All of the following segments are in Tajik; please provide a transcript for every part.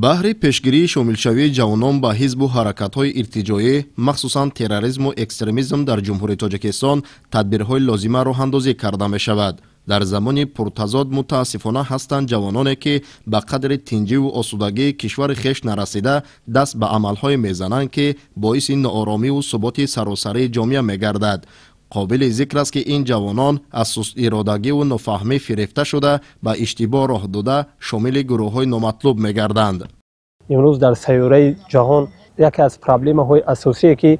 Баҳри пешгирии шомилшавии ҷавонон ба ҳизбу ҳаракатҳои иртиҷоӣ, махсусан терроризму экстремизм дар Ҷумҳурии Тоҷикистон тадбирҳои лозима роҳандозӣ карда мешавад. Дар замони пуртазод мутаассифона ҳастанд ҷавононе, ки ба қадри тинҷиву осудагии кишвари хеш нарасида, даст ба амалҳое мезананд, ки боиси нооромиву суботи саросарии ҷомеа мегардад. Қобили зикр аст, ки ин ҷавонон аз сустиродагиву нофаҳмӣ фирефта шуда, ба иштибоҳ роҳ дода, шомили гурӯҳҳои номатлуб мегарданд. Имрӯз дар сайёраи ҷаҳон яке аз проблемаҳои асосие, ки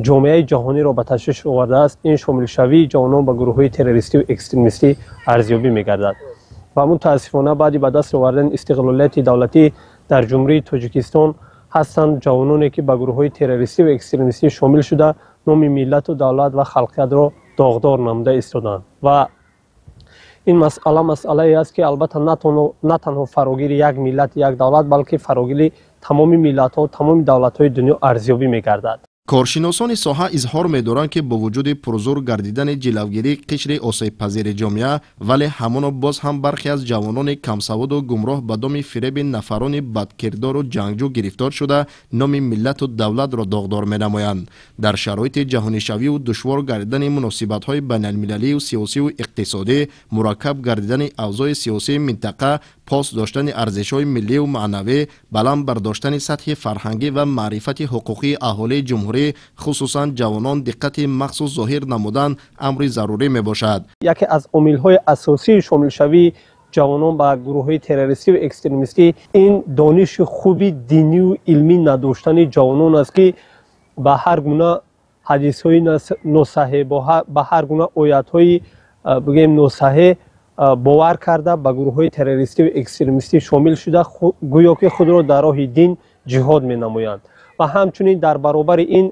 ҷомеаи ҷаҳониро ба ташвиш овардааст, ин шомилшавии ҷавонон ба гурӯҳҳои террористию экстремистӣ арзёбӣ мегардад. Ва мутаассифона, баъди ба даст овардани истиқлолияти давлатӣ дар Ҷумҳурии Тоҷикистон ҳастанд ҷавононе, ки ба гурӯҳҳои террористию экстремистӣ шомил шуда, номи миллату давлат ва халқиятро доғдор намуда истоданд. Ва ин масъала масъалае аст, ки албатта на танҳо фарогири як миллат, як давлат, балки фарогири тамоми миллатҳо, тамоми давлатҳои дунё арзёбӣ мегардад. Коршиносони соҳа изҳор медоранд, ки бо вуҷуди пурзур гардидани ҷилавгирии қишри осебпазири ҷомеа, вале ҳамоно боз ҳам бархе аз ҷавонони камсаводу гумроҳ ба доми фиреби нафарони бадкирдору ҷангҷӯ гирифтор шуда, номи миллату давлатро доғдор менамоянд. Дар шароити ҷаҳонишавиву душвор гардидани муносибатҳои байналмилалию сиёсиву иқтисодӣ, мураккаб гардидани авзои сиёсии минтақа, пос доштани арзишҳои миллию маънавӣ, баланд бардоштани сатҳи фарҳангӣ ва маърифати ҳуқуқии аҳолии ҷумҳурӣ, хусусан ҷавонон, диққати махсус зоҳир намудан амри зарурӣ мебошад. Яке аз омилҳои асосии шомилшавии ҷавонон ба гурӯҳҳои террористию экстремистӣ ин дониши хуби динию илмӣ надоштани ҷавонон аст, ки ба ҳар гуна ҳадисҳои носаҳеҳ, ба ҳар гуна оятҳои, бигӯем, носаҳеҳ бовар карда, ба гурӯҳҳои террористию экстремистӣ шомил шуда, гӯё ки худро дар роҳи дин ҷиҳод менамоянд. Ва ҳамчунин дар баробари ин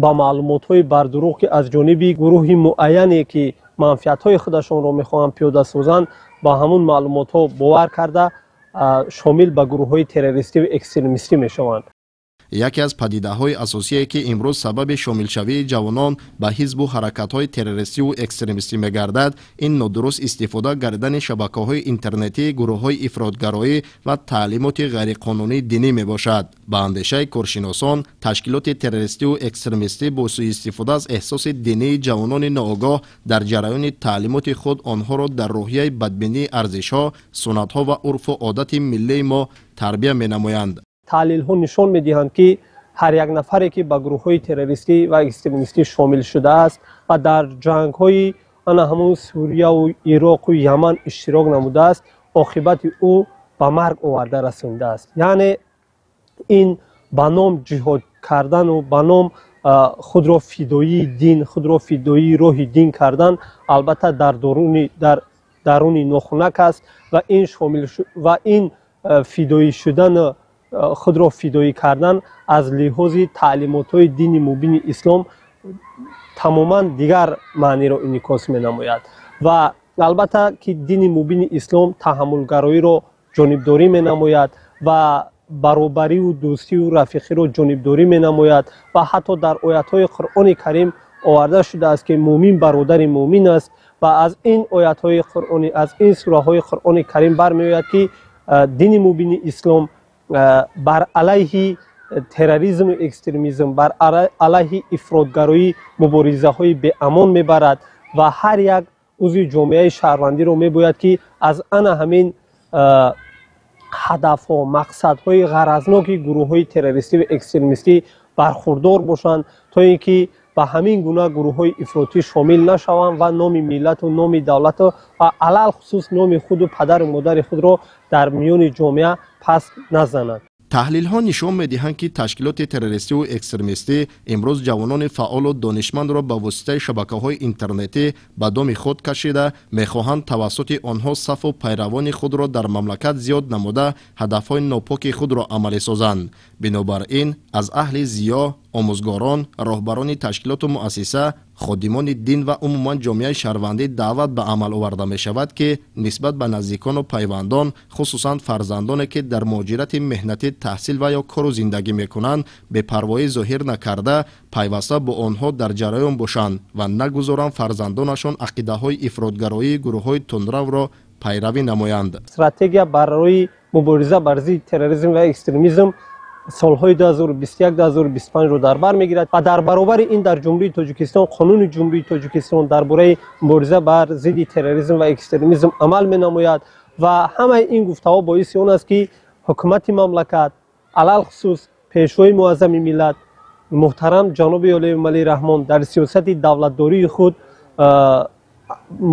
ба маълумотҳои бардурӯғ, ки аз ҷониби гурӯҳи муайяне, ки манфиатҳои худашонро мехоҳанд пиёда созанд, ба ҳамун маълумотҳо бовар карда, шомил ба гурӯҳҳои террористию экстремистӣ мешаванд. Яке аз падидаҳои асосие, ки имрӯз сабаби шомилшавии ҷавонон ба ҳизбу ҳаракатҳои террористиву экстремистӣ мегардад, ин нодуруст истифода гардидани шабакаҳои интернетии гурӯҳҳои ифротгароӣ ва таълимоти ғайриқонунии динӣ мебошад. Ба андешаи коршиносон, ташкилоти террористиву экстремистӣ бо сӯистифода аз эҳсоси динии ҷавонони ноогоҳ дар ҷараёни таълимоти худ онҳоро дар рӯҳияи бадбинии арзишҳо, суннатҳо ва урфу одати миллии мо тарбия менамоянд. Таҳлилҳо нишон медиҳанд, ки ҳар як нафаре, ки ба гурӯҳҳои террористӣ ва экстремистӣ шомил шудааст ва дар ҷангҳои ана ҳамун Сурияву Ироқу Яман иштирок намудааст, оқибати ӯ ба марг оварда расонидааст. Яъне ин ба ном ҷиҳод кардану ба ном худро фидоии дин, худро фидоии роҳи дин кардан албатта дар даруни нохунак аст ва ин шомил ва ин фидоӣ шудан, худро фидоӣ кардан аз лиҳози таълимотҳои дини мубини ислом тамоман дигар маъниро инъикос менамояд. Ва албатта ки дини мубини ислом таҳаммулгароиро ҷонибдорӣ менамояд ва баробариву дӯстиву рафиқиро ҷонибдорӣ менамояд ва ҳатто дар оятҳои Қуръони Карим оварда шудааст, ки мӯмин бародари мӯмин аст. Ва аз ин оятҳои Қуръонӣ, аз ин сураҳои Қуръони Карим бармеояд, ки дини мубини ислом бар алайҳи терроризму экстремизм, бар алайҳи ифротгароӣ муборизаҳои беамон мебарад ва ҳар як узви ҷомеаи шаҳрвандиро мебояд, ки аз ана ҳамин ҳадафҳо, мақсадҳои ғаразноки гурӯҳҳои террористиву экстремистӣ бархурдор бошанд, то ин ки ба ҳамин гуна гурӯҳҳои ифротӣ шомил нашаванд ва номи миллату номи давлату ва алалхусус номи худу падару модари худро дар миёни ҷомеа паст назананд. Таҳлилҳо нишон медиҳанд, ки ташкилоти террористиву экстремистӣ имрӯз ҷавонони фаъолу донишмандро ба воситаи шабакаҳои интернетӣ ба доми худ кашида, мехоҳанд тавассути онҳо сафу пайравони худро дар мамлакат зиёд намуда, ҳадафҳои нопоки худро амалӣ созанд. Бинобар ин аз аҳли зиё, омӯзгорон, роҳбарони ташкилоту муассиса, ходимони дин ва умуман ҷомеаи шаҳрвандӣ даъват ба амал оварда мешавад, ки нисбат ба наздикону пайвандон, хусусан фарзандоне, ки дар муҳоҷирати меҳнатӣ таҳсил ва ё кору зиндагӣ мекунанд, бепарвоӣ зоҳир накарда, пайваста бо онҳо дар ҷараён бошанд ва нагузоранд фарзандонашон ақидаҳои ифротгароии гурӯҳҳои тундравро пайравӣ намоянд. Стратегия барои мубориза бар зидди терроризм ва экстремизм солҳои 2021-2025 ро дар бар мегирад ва дар баробари ин дар Ҷумҳурии Тоҷикистон Қонуни Ҷумҳурии Тоҷикистон дар бораи мубориза бар зидди терроризм ва экстремизм амал менамояд. Ва ҳамаи ин гуфтаҳо боиси он аст, ки ҳукумати мамлакат, алалхусус Пешвои муаззами миллат муҳтарам ҷаноби олии Эмомалӣ Раҳмон, дар сиёсати давлатдории худ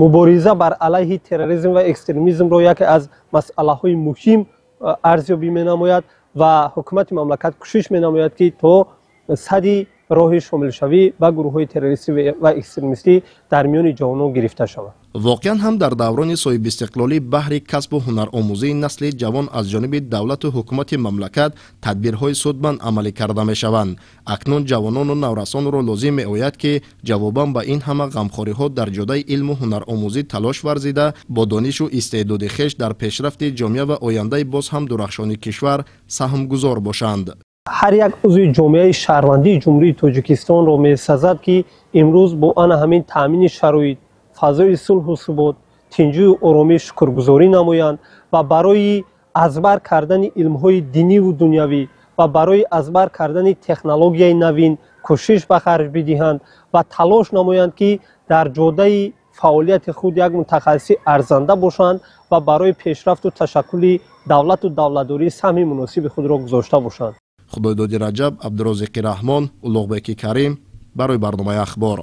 мубориза бар алайҳи терроризм ва экстремизмро яке аз масъалаҳои муҳим арзёбӣ менамояд ва ҳукумати мамлакат кӯшиш менамояд, ки то сади роҳи шомилшавӣ ба гурӯҳҳои террористӣ ва экстремистӣ дар миёни ҷавонон гирифта шавад. Воқеан ҳам, дар даврони соҳибистиқлолӣ баҳри касбу ҳунаромӯзии насли ҷавон аз ҷониби давлату ҳукумати мамлакат тадбирҳои судманд амалӣ карда мешаванд. Акнун ҷавонону наврасонро лозим меояд, ки ҷавобан ба ин ҳама ғамхориҳо дар ҷодаи илму ҳунаромӯзӣ талош варзида, бо донишу истеъдоди хеш дар пешрафти ҷомеа ва ояндаи боз ҳам дурахшони кишвар саҳмгузор бошанд. Ҳар як узви ҷомеаи шаҳрвандии Ҷумҳурии Тоҷикистонро месазад, ки имрӯз бо ана ҳамин таъмини шароит, фазои сулҳу субот, тинҷию оромӣ шукргузорӣ намоянд ва барои аз бар кардани илмҳои диниву дунявӣ ва барои аз бар кардани технологияи навин кӯшиш ба харҷ бидиҳанд ва талош намоянд, ки дар ҷодаи фаъолияти худ як мутахассиси арзанда бошанд ва барои пешрафту ташаккули давлату давлатдорӣ саҳми муносиби худро гузошта бошанд. Худойдоди Раҷаб, Абдурозиқи Раҳмон, Улуғбеки Карим барои барномаи «Ахбор».